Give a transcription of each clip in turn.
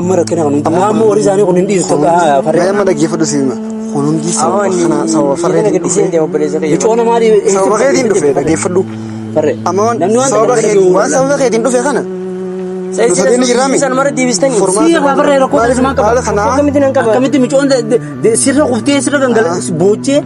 Amma rakkina kan hundi. Amma warri isaanii kun hin dhiisu takka farree. Mee amma dhaggeeffadhu si hima. Kun hundi sababa Amma kana sababa farreen farreetiin gadhiisee dhufe. deema obboleessa kiyya. Micoona maali? Sababa keetiin dhufe dhaggeeffadhu. Farree. Amma waan Namni waan sababa takka keetiin waan sababa keetiin dhufe kana. Sai Nu sadeen jirraami. Isaan mara deebistanii. Furmaata Si farree rakkoo maaliif taasisu maal qaba? haala kanaa Akkamitti nan qaba? Akkamitti micoon sirra kuftee sirra gangala boochee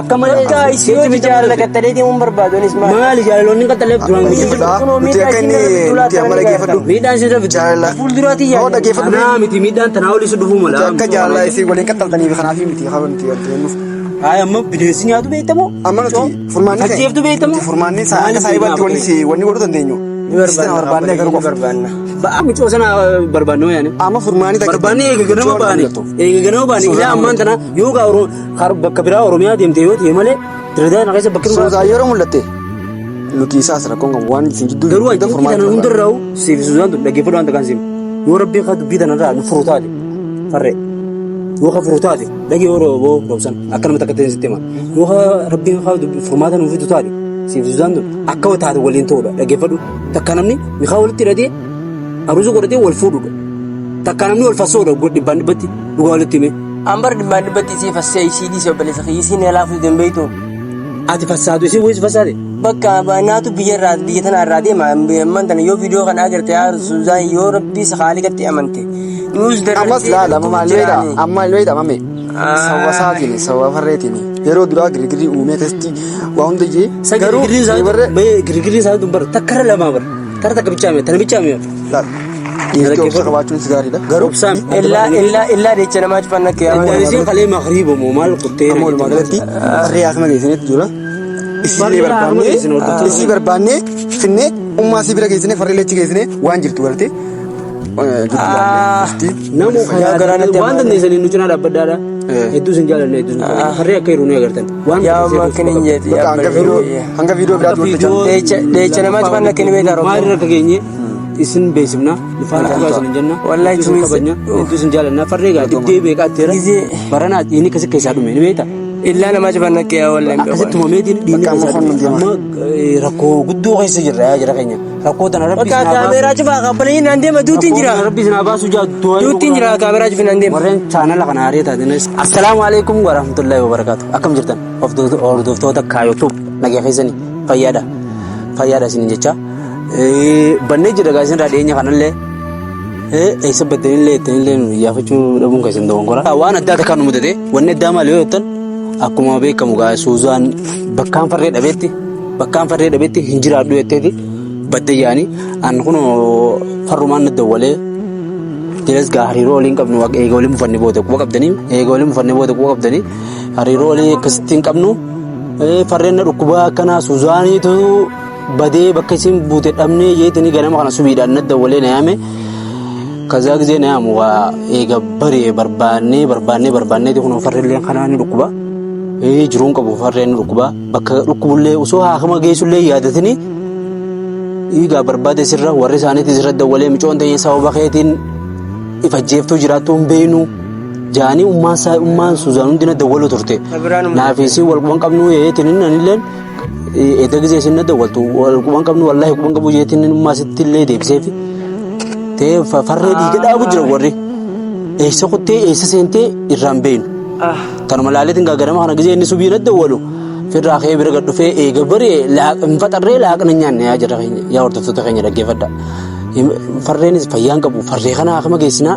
akka malee. Bakka isii hojii jaalala qaxxalee deemuun barbaadu anis maal? Maali jaalaloonni qaxxalee duraan Dhaggeeffadhu. Kunoo Nuti miidhaa akka isin inni irra nuti dulaa amma dhaggeeffadhu. Miidhaan sirra fidu. Jaalala. Fuulduraatti Noo yaadne. dhaggeeffadhu. Kanaa miti miidhaan tanaa olii si dhufuu mala. Nuti akka jaalala isii waliin qaxxaltaniif kanaaf miti haa nuti wanti jennuuf. Hayi amma bineensi nyaatu beektamoo? Amma nuti furmaanni keenya- Ajjeeftu beektamoo? nuti furmaanni isaa akka saayibaatti wanni si wanni godhuu dandeenyu. Ni Sistema barbaannee garuu Ni qofa. barbaanna. Ba'aa micoo sana barbaannoo yaani. Amma furmaanni takka. Barbaannee eega ganama baane eega ganama baane ilaa ammaan tana yoo gaa bakka biraa Oromiyaa deemte yoo ta'e malee diradaa na keessa bakki biraa. Suuzaan yeroo mul'atte nuti isaas rakkoon qabu waan isin jidduu Garuu hunda ajjeeftii furmaata tana barbaanna. hundarraa'u siif Suuzaan tun dhaggeeffadhu waan takkaan siif. Yoo rabbiin kaa dubbii tanarraa nu furu taate farree yoo ka furu taate dhagee yoo rooboo roobsan akka nama takka ta'e sitti hima. Yoo ka rabbiin kaa furmaata nu fidu taate siif Suuzaan tun akka taate waliin ta'uudha dhaggeeffadhu. Takka namni mikaa walitti hidhatee aruusa godhatee wal fuudhuudha. Takka namni wal fassoodha dhibbaan dhibbatti dhugaa walitti hime. Ambar dhibbaan dhibbatti isii fassee isii dhiise obboleessa kiyya isiin alaa fuute hin beektu. Ati fassaatu isii wayis fassaate. Bakka naatu biyya irraa biyya tana irraa deema amman tana yoo viidiyoo kana agarte yaa Suzaan yoo rabbii isa haaliqatti amante. Nuus Ammas laala amma maal beektaa amma maal beektaa mame sababa isaatiin sababa farreetiin yeroo duraa girgirri uumee keessatti waa hunda jee Sa garuu girgirriin isaa warra girgirriin isaa tun bara takkarra lamaa bara tara takka bichaa mi'a tana bichaa mi'a. laala dhiirti obsa qabaachuun gaariidha garuu Obsaan. Illaa illaa illaa deecha namaa cufan akka yaa Isiin kalee makriiba moo maal kuttee. amma walumaa galatti farree haakima geessineetu jira. Isiillee Farree haakima barbaannee geessine hordoftoota. isii barbaannee finnee ummaa isii bira geessinee farree leechi geessinee waan jirtu gartee Namu Yaa garaa natti waan hammaate. dandeessanii nu cinaa dhaabbadhaadha. Hedduu isin jaalanna hedduu isin jaalanna. Farree akka yeroo nu agartan. Waan Yaa amma akka hin jeeti yaa hanga viidiyoo hanga viidiyoo biraatti walitti Viidiyoo- Deecha deecha namaa cufan akka hin beektaa Maal irra akka geenye isin beeksifna. Nu faana turaa isin hin jenna. Wallahi Hedduu isin tumiinsa- kabajna. Hedduu isin jaalanna. Farree gaa dibdee beekaa atteera. Gizee- Baranaa dhiinni akkasi keessaa dhume ni beektaa? Illaa namaa cufan akka yaa wallahi hin Akkasitti beeku. tumameetiin dhiinni Bakka amma keessaa kun dhume. deema. Amma rakkoo guddoo keessa jirra yaa jira keenya. Rakkoo tana rabbi Bakka isin haa kaameeraa baasu. cufaa qabbalanii naan deema duutiin jira. Rakkoo tana rabbi isin haa baasu jaa du'aa Duutiin jira kaameeraa cufii naan deema. Warreen chaanala kana haaree taatanis. Assalaamu alaikum warahmatullahi wabarakatuh. Akkam jirtan? Hordoftoota Kaayoo Tube nagaa keessanii fayyaadha. Fayyaadha isin jecha. Bannee jira gaa isinirraa dhiyeenya kanallee eessa baddanillee jettanillee nu iyyaafachuu dhabuun keessan dogongora. Waan addaa takkaan nu mudate wanni addaa maali yoo jettan akkuma beekamu gaa Suuzaan bakkaan farree dhabeetti bakkaan farree dhabeetti hin jiraadhu jetteeti badde yaani an kun farrumaan na dawwalee jiras gaa hariiroo waliin qabnu eega waliin mufanne booda quba qabdanii eega waliin mufanne booda quba qabdanii hariiroo walii akkasitti hin qabnu farreen na dhukkubaa akkanaa Suuzaaniitu badee bakka isin buute dhabnee jeetanii ganama kana subiidhaan na dawwalee na yaame. Kazaa gisee na yaamu waa eega baree barbaannee barbaannee barbaannee kun farreen kanaa ni dhukkuba. Jiruun qabu farreen ni dhukkuba. Bakka dhukkubullee osoo haakama geessullee yaadatanii dhiigaa barbaade sirra warri isaaniitis irra dawwalee micoon ta'ee sababa keetiin ifajjeeftuu jiraattuu hin beeknu. Jaanii ummaan isaa ummaan Suzaan hundi na dawwaluu turte. Naaf isin wal quban qabnu yeetiin inni anilleen edda gisee isin na dawwaltu wal quban qabnu wallaahi quban qabu jeetiin ummaa sitti illee deebiseefi. Tee farree dhiiga dhaabu jira warri. Eessa kuttee eessa seentee irraan beeknu. Tanuma laaleetiin gaagarama kana gisee inni subii na dawwalu. Firraa ka'ee bira gad dhufee eega baree hin faxarree laaqna nyaanne yaa jara keenya yaa hordoftoota keenya dhaggeeffadha. Farreenis fayyaan qabu farree kana akkama geessinaa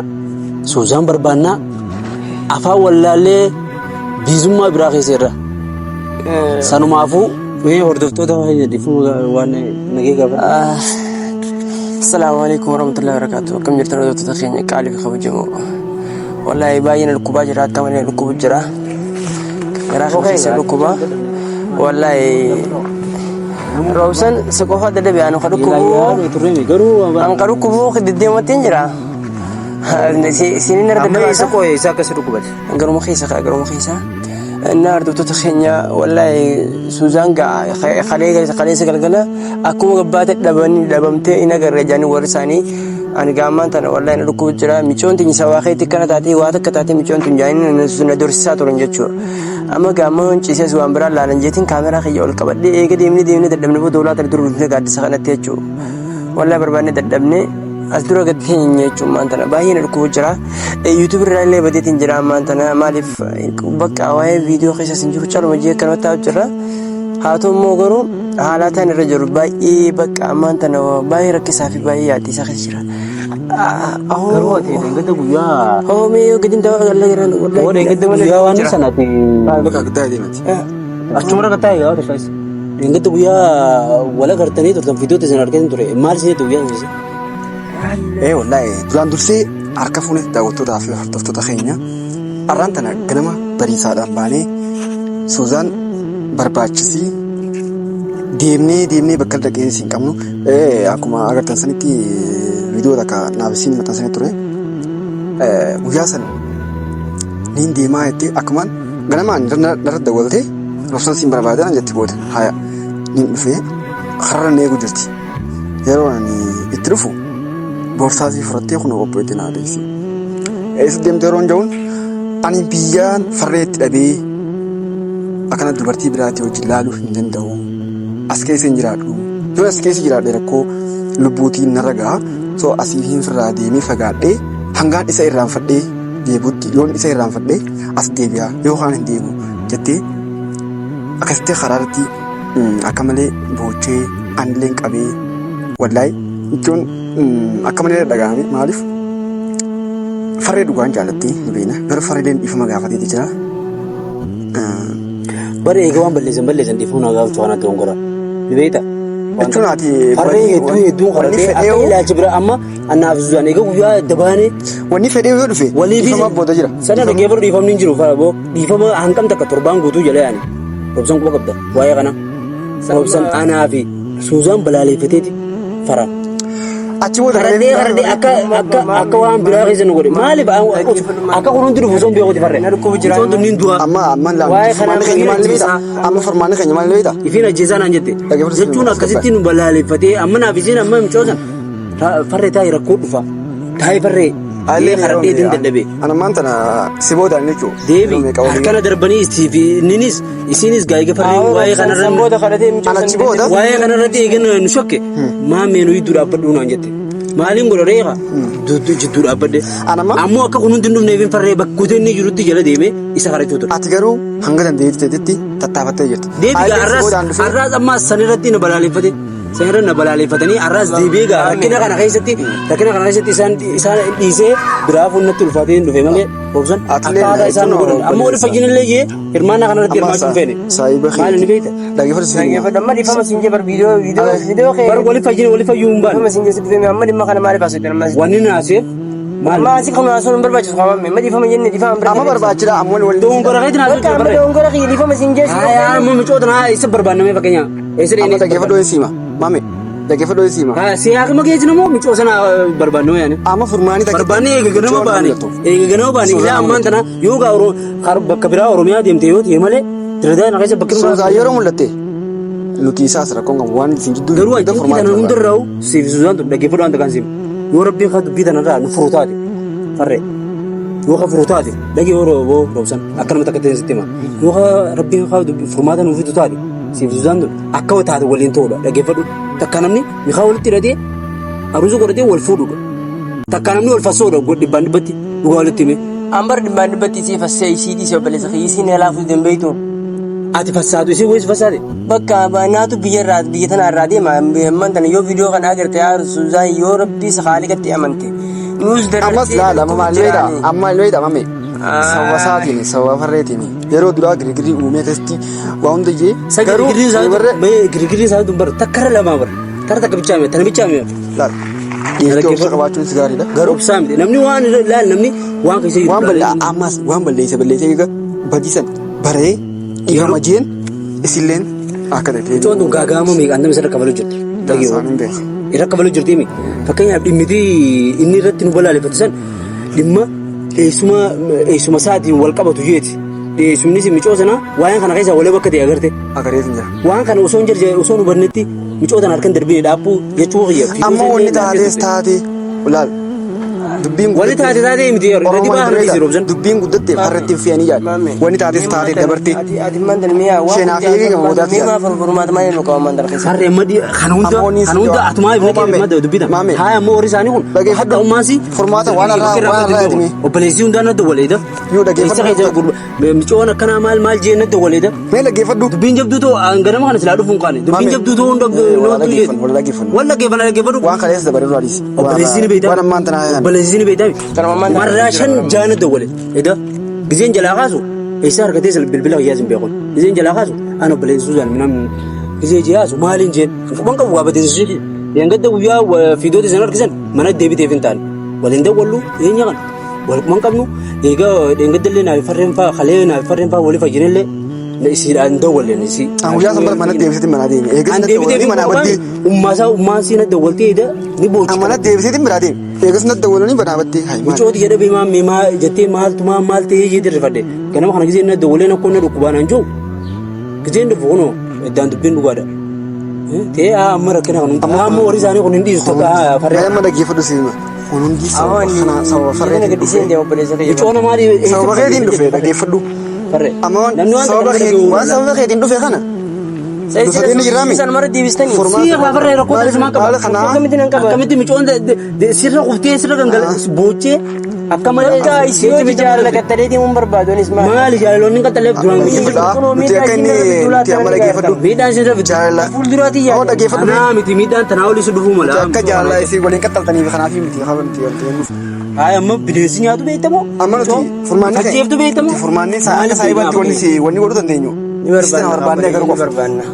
Suuzaan barbaannaa afaan wallaallee biizummaa biraa keessa irra. Sanumaafuu mee hordoftoota keenya dhiifama waan nagee gaafadha. Assalaamu alaikum warahmatullahi wabarakatuh. Akkam jirtan hordoftoota keenya qaalii fi kabajamoo. Wallaahi baay'ee na dhukkubaa jira akka malee na dhukkubu jira. Garaa koo keessa dhukkuba. Wallaahi roobsan si qofa dadhabe anu ka dhukkubu. Garuu An ka dhukkubu deddeematti hin jira. Isinin irra amma eessa dadhabaa. qo'ee isaa akkasi dhukkubate. Garuma keessa kaa garuma keessa. Innaa hordoftoota keenya wallaahi Suuzaan gaa kaleessa galgala akkuma gabbaate dhabanii dhabamtee hin agarre jedhanii warri isaanii ani gaammaan tana wallaahi na dhukkubu jira micoon tun sabaa keetti akkana taatee waa takka taatee micoon tun jedhanii na dorsisaa turan jechuudha. Amma gaamma ciisees waan biraa laalan jeetiin kaameraa kiyya ol qabadhee eega deemnee deemnee dadhabne booda ulaa tana dur dhufnee gaaddisa kanatti jechuudha. Wallaahi barbaannee dadhabnee As dura gad teenye jechuun maan tana baay'ee na dhukkubu jira. YouTube irraa illee badeetiin jira ammaan tana maaliif bakka waa'ee viidiyoo keessas hin jiru caluma jee akkanuma taa'u jira. Haa ta'u immoo garuu haalaataan irra jiru baay'ee bakka ammaan tana baay'ee rakkisaa fi baay'ee yaaddisaa keessa jira. Garuu ati dheengadda guyyaa Hoo mee yoo gadi ta'u alla garaan hoo dheengadda guyyaa waan sanati Bakka guddaa deemati. Achuma irra taa'e gaafa tokko dheengadda guyyaa wal agartanii turtan viidiyoo isin argatan ture maal isin guyyaa sana? Ee wallaahi duraan dursee harka fuune daawwattootaa fi hordoftoota keenya har'aan tana ganama bariisaadhaan baanee Suuzaan barbaachisii deemnee deemnee bakka dhaqee siin qabnu akkuma agartan sanitti viidiyoo takka naaf isiin maxxansanii ture guyyaa san niin deemaa jettee akkumaan ganamaan narra dawwaltee roobsan siin barbaadan jetti booda haya niin dhufee karra na eegu jirti. Yeroo ani itti dhufu boorsaa isii fudhattee kunoo qopheetti naa deessi. Eessa deemte yeroo hin jedhuun ani biyyaan farree itti dhabee akkana dubartii biraatti wajjin laaluu hin danda'u. As keessa hin jiraadhu. Yoo as keessa jiraadhe rakkoo lubbuutiin narra gaha. So asii hin firraa deemee fagaadhee hangaan isa irraanfadhee deebutti yoon isa irraanfadhee as deebi'a yookaan hin deebi'u jettee akkasitti karaa irratti akka malee boochee anilleen qabee wallaahi jechuun akka malee dhagahame maaliif farree dhugaan jaalattee ni beekna garuu farreeleen dhiifama gaafateeti jira. Bara eega waan balleessan balleessan dhiifama naa gaafachuu kanatti dogongora. Ni beekta? Jechuun ati Farree hedduu hedduun wanni qaratee akka fedhee ilaalcha bira amma annaaf Suzaan eega guyyaa adda baanee wanni fedhee yoo dhufe walii fi dhiifama booda jira. Sana dhaggeeffadhu dhiifamni hin jiru boo dhiifama hanqam takka torbaan guutuu jala yaani. Robsan quba qabda waa'ee kana. Robsan anaa fi Suuzaan balaaleffateeti faraan. Achi booda Karadhee karadhee akka akka akka waan biraa keessa nu godhe maaliif akka kun hundi dhufu osoo hin beekuti farre. Na dhukkubu jira. Osoon tunniin du'a. Amma amma Waa'ee furmaanni kanaa keenya maal ni beekta? Amma furmaanni keenya maal ni beekta? Ifiin ajjeesaa naan jette. Dhaggeeffatu Jechuun akkasitti nu balaaleffatee amma naaf isiin amma mucoosan farree taa'ee rakkoo dhufa. Taa'ee farree Allee karadhee din dadhabe. Ana ammaan tana si boodaan jechuudha. Deebi harkana darbanii isii fi inninis isinis gaa'ika farree waa'ee kanarra Booda kadhatee mucoo Ana achi booda waa'ee kanarratti eegan nu shakke maamee nu jidduu dhaabbadhu naan jette. Maaliin godha reefa jidduu dhaabbadhe. Ana amma Ammoo akka kun hundi hin dhufneef hin farree bakka inni jirutti jala deemee isa kadhachuu ture. ati garuu hanga dandeettii tattaafattee jirti. Deebi Allee si arras boodaan dhufee arras amma sanirratti na balaaleffate. Sanirra na balaaleffatanii arras deebi'ee gaa rakkina kana keessatti rakkina kana keessatti isaan isaan dhiisee biraa fuunnatti ulfaatee hin dhufe malee obsan Atilee akkaataa isaan nu godhan. Ammoo wali fayyinillee jee hirmaannaa kanarratti amma hirmaachuu hin feene. saayiba Maal ni beekta? Dhaggeeffatu si Dhaggeeffadhu amma dhiifama siin jee bar viidiyoo viidiyoo viidiyoo kee Bar wali fayyine wali fayyuu hin baane. dhiifama siin jee sitti deeme amma dhimma kana maaliif haasofte amma Wanni naaseef maal? amma asii kan haasofnu hin barbaachisu qabame amma dhiifama jenne dhiifama bira Amma barbaachisa amma wal Dogongora keetiin Bakka haasofte amma barre. dogongora kiyya dhiifama siin jee sitti Haa amma micoota naa isa barbaannamee fakkeenyaa. Eessa Amma dheenee dhaggeeffadhu siima. Mame dhaggeeffadhu siima. Si haakima keessa namoo micoo sana barbaannoo yaani. Amma furmaanni takka Barbaannee eega ganama baane eega ganama baane ilaa ammaan tana yoo gaa bakka biraa Oromiyaa deemte yoo ta'e malee diradaa na keessa bakki Suuzaan yeroo mul'atte nuti isaas rakkoon qabu waan isin jidduu garuu jiru ajjeetti furmaata tana barbaada. hundarraa'u siif Suuzaan tun dhaggeeffadhu waan takkaan siif yoo rabbiin haa dubbii tanarraa nu furu taate farree yoo ka furu taate dhagee yoo rooboo roobsan akka nama takka ta'e sitti hima yoo ka rabbiin haa dubbii furmaata nuuf fidu taate siif Suuzaan tun akka taate waliin ta'uudha dhaggeeffadhu takka namni mikaa walitti hidhatee aruusa godhatee wal fuudhuudha takka namni wal fassoodha dhibbaan dhibbatti dhugaa walitti hime. Ambar dhibbaan dhibbatti isii fassee isii dhiisee obboleessa kiyya isiin alaafuu dandeeytu. Ati fassaatu isii wayis fassaate. Bakka naatu biyya irraa biyya tana irraa deema amman tana yoo viidiyoo kana agarte yaa Suuzaan yoo rabbii isa haaliqatti amante. Nuus Ammas laala amma maal beekta amma maal beekta mame sababa isaatiin sababa farreetiin yeroo duraa girgirri uumee keessatti waa hunda jee garuu warra Girgirri isaa tun bara takkarra lamaa bara tara takka bichaa miti tana bichaa miti. laala dhiirti obsa qabaachuun si gaariidha garuu Obsaa miti namni waan laal namni waan keessa jiru. waan bal'aa ammas waan balleessa balleessa eega badiisan baree dhiifama jeen isilleen akka ta'e Mucoon tun gaagaama meeqaan nama isarra kabaluu jirti. Isaan hin beeku. Irra kabaluu jirti himi. Fakkeenyaaf dhimmiti inni irratti nu balaaleffate san dhimma eessuma eessuma isaatiin wal qabatu jeeti. Eessumnis micoo sana waa'een kana keessa walee bakka ta'e agarte. Agareetu jira. Waan kana osoo hin jirre osoo nu hubannetti micoo tana harkan darbine dhaabbuu jechuu kiyya. Amma wanni taatees taate laal Dubbiin Wanni taate taate miti yeroo irratti Oromoon baahan dirreedha. dhiisi roobsan. Dubbiin guddatteef harreetti hin fe'anii Maame. yaadu. Wanni taates taate dabarte. Ati mantan mi'a waan Seenaa fi eegama boodaati Mi'a furmaata maal nu qaba mantan keessa. Harree amma kan hunda Ammoo kan hunda atumaa ifne Maame. kee madda dubbita. Maame. Haa ammoo warri isaanii kun Dhageeffadhu. hatta ummaasi Furmaata waan har'aa jedhame. Obboleessi hundaa natti waleeda. Yoo dhageeffadhu. Micoon akkanaa maal maal jee natti waleeda. Mee dhaggeeffadhu. Dubbiin jabduu ta'u ganama kana silaa dhufuun kaane. Dubbiin Maame. jabduu ta'uu hunda Wal dhaggeeffannu, wal dhaggeeffannu. Wal dhaggeeffanna dhaggeeffadhu. Waan kaleessa dabaree duraa dhiisi. Obboleessi ni beektaa. Waan ammaan tanaa yaadu. Obboleessi ni beektaa. Tanuma ammaan tanaa Marraa shan jaana dawwale. Edaa gizeen jalaa kaasu eessa argatee sila bilbila kiyyaas hin beekun. Gizeen jalaa kaasu ana obboleessi Suuzaan minam gizee jiyaasu maaliin jeen quban qabu waa badeessu. Yangadda guyyaa fiidoota isin harkisan mana deebiteef hin taane. Waliin dawwallu eenyu kana wal quban qabnu egaa dheengadda illee naaf farreen faa kalee naaf farreen faa walii fayyinillee isiidhaan dawwalleen isii. An guyyaa san bara mana deebiseetiin manaa deeme. Eegas An natti deebitee dawwalanii manaa baddee. Ummaasaa ummaasii na dawwaltee edaa ni boochi. An mana deebiseetiin biraa deeme. Eegas natti dawwalanii manaa baddee. Hayi maali? Micooti jedhe bimaa mimaa jettee maaltu maal maal ta'ee jedhe rifadhe. Ganama kana giseen na dawwalee na konna dhukkubaan an jiru. Giseen dhufu kunoo iddaan dubbiin dhugaadha. Ta'ee haa amma rakkina kan hundi. Amma warri isaanii kun hin dhiisu takka haa farree. Mee amma dhaggeeffadhu si hima. Kun hundi sababa kana sababa farreetiin Gadhiiseen dhufe. deema obboleessa kiyya. Micoona maali? Sababa keetiin dhufe dhaggeeffadhu. Farree. Amma waan Namni waan sababa takka keetiin waan sababa keetiin dhufe kana. Dhufatee ni jiraame. Isaan mara deebistanii. Furmaata. Si haa farree rakkoo Maaliif taasisu qaba. maal kanaa? Akkamitti nan qaba? Akkamitti micoon sirra kuftee sirra gangala boochee akka malee. Bakka isii hojii jaalala qaxxalee deemuun barbaadu anis maal. Maali jaalaloonni qaxxaleef duraan Dhaggeeffadhu. Nuti akka inni nuti amma dhaggeeffadhu. Miidhaan sirra fidu. Jaalala. Fuulduraatti Amma yaadu. dhaggeeffadhu. Anaa miti miidhaan tanaa olii si dhufuu mala. Nuti akka jaalala isii waliin qaxxaltaniif kanaaf miti hafa miti wanti jennuuf. Hayi amma bineensi nyaatu beektamoo? Amma nuti furmaanni Ajjeeftu beektamoo? Nuti furmaanni isaa akka saayibaatti wanni si wanni godhuu dandeenyu. Ni Isii tana barbaannee barbaanna. garuu Ni qofa. barbaanna.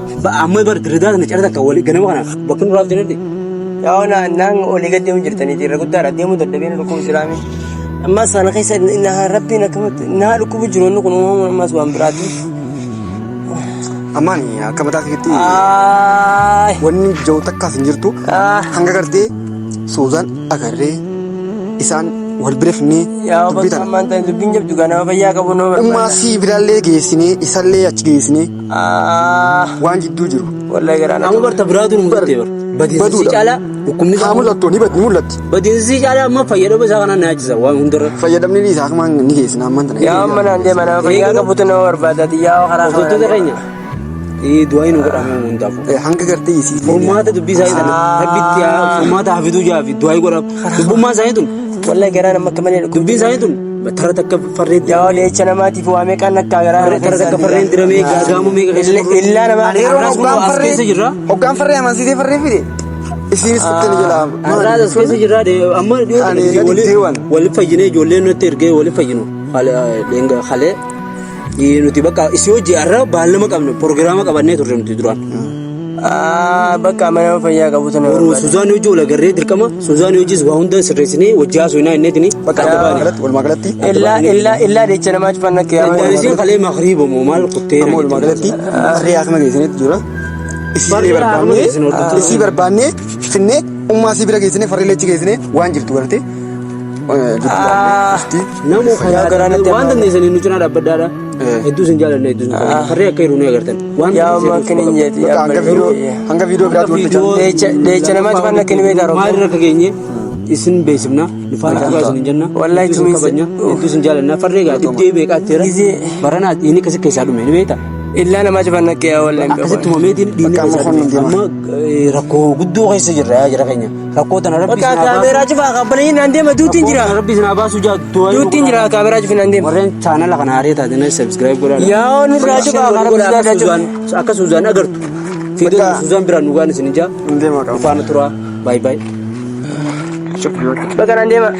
Amma bar diriidaa kana cara takka walii ganama kana bakka nuraaf jedhani. Yaa naan olii gad deemu jirtanii irra guddaadha deemuu dadhabeen dhukkubu jiraame. Ammas sana keessa na rabbiin akkamatti na dhukkubu jiru inni kun uumamuun ammas waan biraati. Ammaan akka mataa keetti Aay. wanni jiru takkaas hin jirtu. Ah. Hanga gartee Suuzaan agarree isaan wal bira finnee Yaa dubbii bakka tana. ammaan ta'e dubbiin jabdu gaa nama fayyaa qabu nama Ummaa barbaada. sii biraallee geessinee isallee achi geessinee Ah. waan jidduu jiru. Wallahi garaa na Amma barta biraatu nu mudate bar. Badiinsi Baduudha. caalaa dhukkubni Haa mul'attu ni bad ni mul'atti. Badiinsi caalaa amma fayyadama isaa kanaan na yaachisa waan hundarra. Fayyadamni isaa akkumaan ni geessina ammaan tana. Yaa amma naan deema nama fayyaa qabutu nama barbaada yaa karaa Hordoftoota keenya du'aa nu godhame hundaafuu. Hanga gartee isii. Furmaata dubbii isaanii tana rabbitti yaa furmaata hafiduu jaa fi du'aa godhaaf. Dubbummaan isaanii tun Wallahi garaa nama akka malee dhukkubu. dubbiin isaanii tun tara takka farreen Yaa leecha namaatiif waa meeqaan akka garaa nama tara takka farreen diramee gaagaamuu meeqa keessa turre. Illaa namaa Ani yeroo Har'aas kun hoggaan as keessa farree jirra. hoggaan farree amansiisee farree fide isiinis tuttee ni jalaa. Har'aas as keessa jirra amma dhiyoo Ani tana gadi wali deewan. wali fayyinee ijoolleen nutti ergee wali fayyinu halee nuti bakka isii hojii har'a baallama qabnu proogiraama qabannee turre nuti duraan. Bakka amma nama fayyaa qabutu nama Boruu barbaada. Suuzaan hojii wal agarree dirqama Suuzaan hojiis waa hunda sirreessinee wajji haasofnaa inneetini Bakka adda baane. walumaa galatti Illaa illaa illaa leecha namaa cufan akka yaa Iddaan isiin kalee makriiba moo maal kuttee amma walumaa galatti farree haakima geessineetu jira. Isii Farree haakima barbaannee geessine hordoftoota. isii barbaannee finnee ummaa isii bira geessinee farree leechi geessinee waan jirtu gartee. Namu Yaa garaa natti waan hammaate. dandeessanii nu cinaa dhaabbadhaadha. Hedduu isin jaalanna hedduu isin kabajna. Farree akka yeroo nu agartan. Waan Yaa amma akka hin jeeti yaa Hanga viidiyoo hanga viidiyoo biraatti walitti viidiyoo Leecha namaa cufan akka hin beektaa maal irra akka geenye isin beeksifna. Nu faana turaa isin hin jenna. Wallahi Hedduu isin tumiinsa- kabajna. Hedduu isin jaalanna. Farree gaa dhibdee beeqaatteera. Gizee- Baranaa inni akkasi keessaa dhume ni beektaa? Illaa namaa cufan akka yaa wallahi hin beeku. Akkasitti uumameetiin dhiinni Bakka amma keessaa kun dhume. deema. Amma rakkoo guddoo keessa jirra yaa jira keenya. Rakkoo tana rabbi Bakka isin haa kaameeraa baasu. cufaa qabbalanii naan deema duutiin jira. Rakkoo tana rabbi isin haa baasu jaa du'aa Duutiin jira kaameeraa cufin naan deema. Warreen chaanala kana haaree taatanii subscribe godhaa. Yaa nurraa cufaa karaa Godhaa bisaa cufaa. akka Suuzaan agartu. Fiidoo Bakka- Suuzaan biraan dhugaan isin ijaa. Hin deema qaba. Faana turaa. Baay baay. Bakka naan deema.